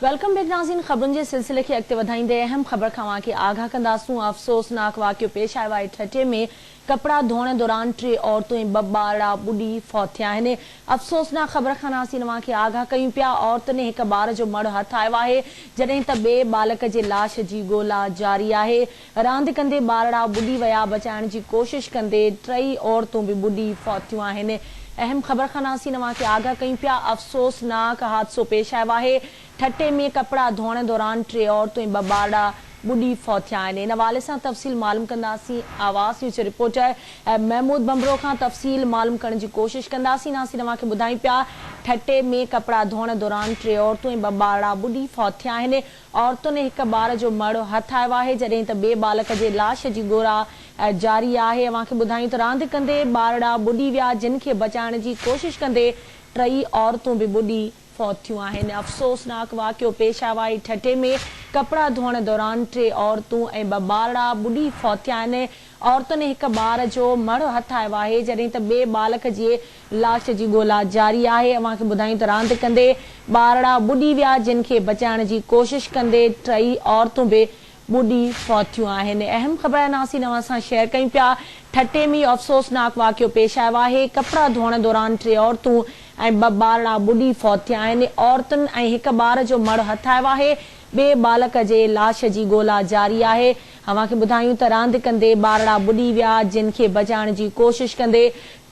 Welcome back ناظرين خبرن جي سلسلي کي اڳتي وڌائيندي اهم خبر کان اوهان کي آگاهه ڪنداسون افسوسناڪ واقعو پيش آيو آهي ٺٽي ۾ ڪپڙا ڌوئڻ دوران ٽي عورتون ۽ ٻه ٻارڙا ٻڏي فوت ٿيا آهن افسوسناڪ خبر کان ناظرين اوهان کي آگاهه ڪيون پيا عورتن ۽ هڪ ٻار جو مڙهه هٿ آيو آهي جڏهن ته ٻئي ٻالڪ جي لاش جي ڳولا جاري آهي راند ڪندي ٻارڙا ٻڏي ويا، بچائڻ جي ڪوشش ڪندي ٽئي عورتون به ٻڏي فوت ٿيون آهن. اهم خبر کان ناظرين اوهان کي آگاهه ڪيون پيا، افسوسناڪ حادثو پيش آيو آهي، ٺٽي ۾ ڪپڙا ڌوئڻ دوران ٽي عورتون ۽ ٻه ٻارڙا ٻڏي فوت ٿيا آهن. ان حوالي سان تفصيل معلوم ڪنداسين، آواز نيوز جي رپورٽر محمود ڀنڀرو کان تفصيل معلوم ڪرڻ جي ڪوشش ڪنداسين، ناظرين اوهان کي ٻڌايون پيا ٺٽي ۾ ڪپڙا ڌوئڻ دوران ٽي عورتون ۽ ٻه ٻارڙا ٻڏي فوت ٿيا آهن، عورتن ۽ هڪ ٻار جو مڙهه هٿ آيو آهي جڏهن ته ٻئي ٻالڪ جي لاش جي ڳولا جاري آهي اوهان کي ٻڌايون ته راند ڪندي ٻارڙا ٻڏي ويا جن کي بچائڻ جي ڪوشش ڪندي ٽئي عورتون به ٻڏي فوت ٿيون آهن افسوسناڪ واقعو پيش آيو آهي ٺٽي ۾ ڪپڙا ڌوئڻ دوران ٽي عورتون ۽ ٻه ٻارڙا ٻڏي فوت ٿيا آهن عورتن ۽ هڪ ٻار جو مڙهه هٿ آيو آهي جڏهن ته ٻئي ٻالڪ جي لاش جي ڳولا جاري آهي اوهان کي ٻڌايون ته راند ڪندي ٻارڙا ٻڏي ويا جن کي بچائڻ جي ڪوشش ڪندي ٽئي عورتون به ٻڏي فوت ٿيون آهن اهم خبر ناظرين اوهان سان شيئر ڪيون پيا ٺٽي ۾ افسوسناڪ واقعو پيش آيو آهي ڪپڙا ڌوئڻ دوران ٽي عورتون ۽ ٻه ٻارڙا ٻڏي فوت ٿيا آهن عورتن ۽ هڪ ٻار جو مڙهه هٿ آيو آهي ٻئي ٻالڪ جي لاش جي ڳولا جاري آهي اوهان کي ٻڌايون ته راند ڪندي ٻارڙا ٻڏي ويا جن کي بچائڻ جي ڪوشش ڪندي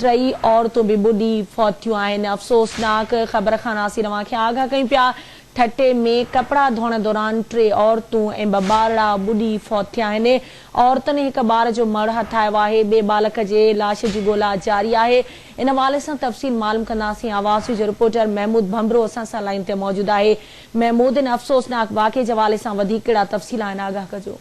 ٽئي عورتون به ٻڏي فوت ٿيون آهن افسوسناڪ خبر کان ناظرين اوهان کي آگاهه ڪيون پيا ٺٽي ۾ ڪپڙا ڌوئڻ دوران ٽي عورتون ۽ ٻه ٻارڙا ٻڏي فوت ٿيا آهن عورتن ۽ هڪ ٻار جو مڙهه هٿ آيو آهي ٻئي ٻالڪ جي لاش جي ڳولا جاري آهي ان حوالي سان تفصيل معلوم ڪنداسين آواز جو رپورٽر محمود ڀنڀرو اسان سان لائين تي موجود آهي محمود ان افسوسناڪ واقعي جي حوالي سان وڌيڪ ڪهڙا تفصيل آهن آگاهه ڪجو.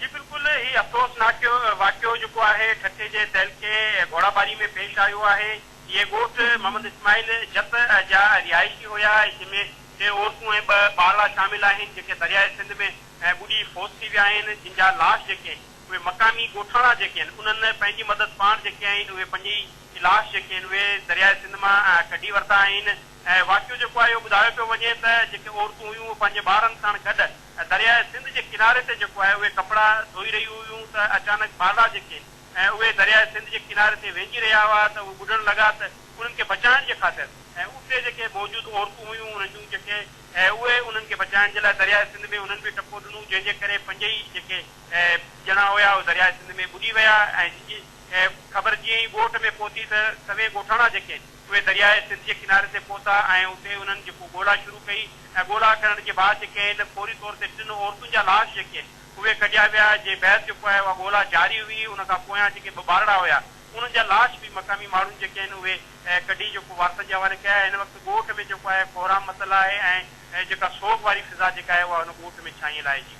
جي بلڪل هي افسوسناڪ واقعو جيڪو آهي ٺٽي جي تعلقي گهوڙاٻاري ۾ پيش آيو آهي اهي ڳوٺ محمد اسماعيل جت جا رهائشي هيا جن ۾ ٽي عورتون ۽ ٻه ٻارڙا شامل آهن جيڪي درياء سنڌ ۾ ٻڏي فوت ٿي ويا آهن جن جا لاش جيڪي اهي مقامي ڳوٺاڻا جيڪي آهن انهن پنهنجي مدد پاڻ جيڪي آهن اهي پنجئي لاش جيڪي آهن اهي درياء سنڌ مان ڪڍي ورتا آهن ۽ واقعو جيڪو آهي اهو ٻڌايو پيو وڃي ته جيڪي عورتون هيون اهي پنهنجي ٻارن ساڻ گڏ درياء سنڌ جي ڪناري تي جيڪو آهي اهي ڪپڙا ڌوئي رهيون هيون ته اچانڪ ٻارڙا جيڪي آهن اهي درياء سنڌ جي ڪناري تي وهنجي رهيا هئا ته اهي ٻڏڻ لڳا ته انهن کي بچائڻ جي خاطر ۽ اتي جيڪي موجود عورتون هيون انهن جون جيڪي اهي انهن کي بچائڻ جي لاء درياء سنڌ ۾ انهن به ٽپو ڏنو جنهن جي ڪري پنج ئي جيڪي ڄڻا هيا اهي درياء سنڌ ۾ ٻڏي ويا ۽ جن جي خبر جيئن ئي ڳوٺ ۾ پهتي ته سوين ڳوٺاڻا جيڪي اهي درياء سنڌ جي ڪناري تي پهتا ۽ اتي انهن جيڪو ڳولا شروع ڪئي ۽ ڳولا ڪرڻ جي بعد جيڪي آهن فوري طور تي ٽن عورتن جا لاش جيڪي آهن اهي ڪڍيا ويا جي بعد جيڪو آهي اها ڳولا جاري هئي ان کان پويان جيڪي ٻه ٻارڙا هيا انهن جا لاش به مقامي ماڻهن جيڪي آهن اهي ڪڍي جيڪو وارثن جي حوالي ڪيا هن وقت ڳوٺ ۾ جيڪو آهي ڪهرام متل آهي ۽ جيڪا سوڳ واري فضا جيڪا آهي اها ان ڳوٺ ۾ ڇانيل آهي جي.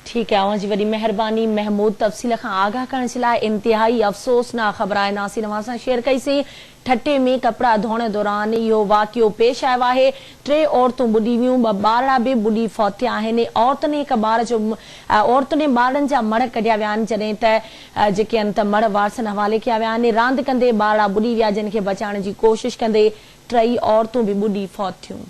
ٺيڪ آهي اوهان جي وڏي مهرباني محمود تفصيل کان آگاهه ڪرڻ جي لاء انتهائي افسوسناڪ خبر آهي ناظرين اوهان سان شيئر ڪئي سين ٺٽي ۾ ڪپڙا ڌوئڻ دوران اهو واقعو پيش آيو آهي ٽي عورتون ٻڏي ويون ٻه ٻارڙا به ٻڏي فوت ٿيا آهن عورتن ۽ هڪ ٻار جو عورتن ۽ ٻارڙن جا مڙهه ڪڍيا ويا آهن جڏهن ته جيڪي آهن ته مڙهه وارثن حوالي ڪيا ويا آهن راند ڪندي ٻارڙا ٻڏي ويا جن کي بچائڻ جي ڪوشش ڪندي ٽئي عورتون به ٻڏي فوت ٿيون.